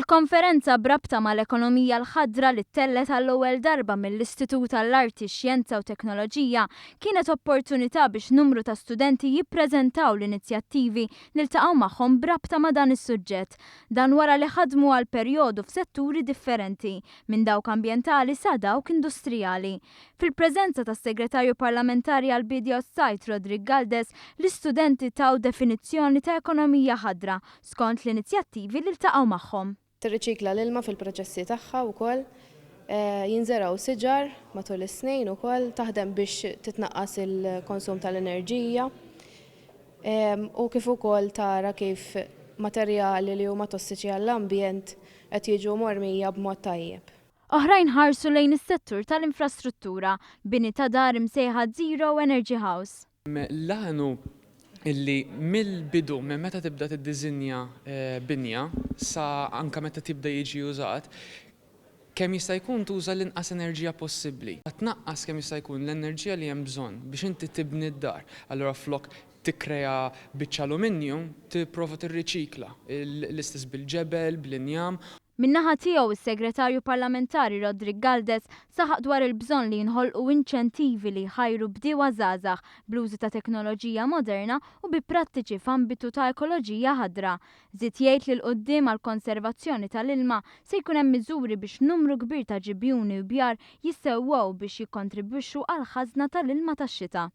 Il-konferenza b'rabta mal-ekonomija l-ħadra li ttellgħet għall-ewwel darba mill-Istitut għall-Arti, Xjenza u Teknoloġija kienet opportunità biex numru ta' studenti jippreżentaw l-inizjattivi li ltaqgħu magħhom b'rabta ma' dan is-suġġett. Dan wara li ħadmu għal perjodu f'setturi differenti, minn dawk ambjentali sa dawk industrijali. Fil-preżenza tas-Segretarju Parlamentari għall-Biedja u s-Sajd Roderick Galdes, l-istudenti taw definizzjoni ta' ekonomija ħadra skont l-inizjattivi li ltaqgħu magħhom. Tirriċikla l-ilma fil-proċessi tagħha wkoll, jinżergħu siġar matul is-snin ukoll, taħdem biex titnaqqas il-konsum tal-enerġija u kif ukoll tara kif materjali li huma tossiċi għall-ambjent qed jiġu mormija b'mod tajjeb. Oħrajn ħarsu lejn is-settur tal-infrastruttura, bini ta' dar imsejħa Zero Energy House. L-għan hu illi mill-bidu, minn meta tibda tiddiżinja binja sa anke meta tibda jiġi użat, kemm jista' jkun tuża l-inqas enerġija possibbli. Tnaqqas kemm jista' jkun l-enerġija li hemm bżonn biex inti tibni d-dar. Allura flok tikkrea biċċa aluminju, tipprova tirriċikla. L-istess bil-ġebel, bl-injam. Min-naħa tiegħu, is-Segretarju Parlamentari Roderick Galdes saħaq dwar il-bżonn li jinħolqu inċentivi li jħajru bdiewa żgħażagħ bl-użu ta' teknoloġija moderna u bi prattiċi f'ambitu ta' ekoloġija ħadra. Żied jgħid li 'l quddiem għall-konservazzjoni tal-ilma se jkun hemm miżuri biex numru kbir ta' ġibjuni u bjar jissewwew biex jikkontribwixxu għall-ħażna tal-ilma tax-xita.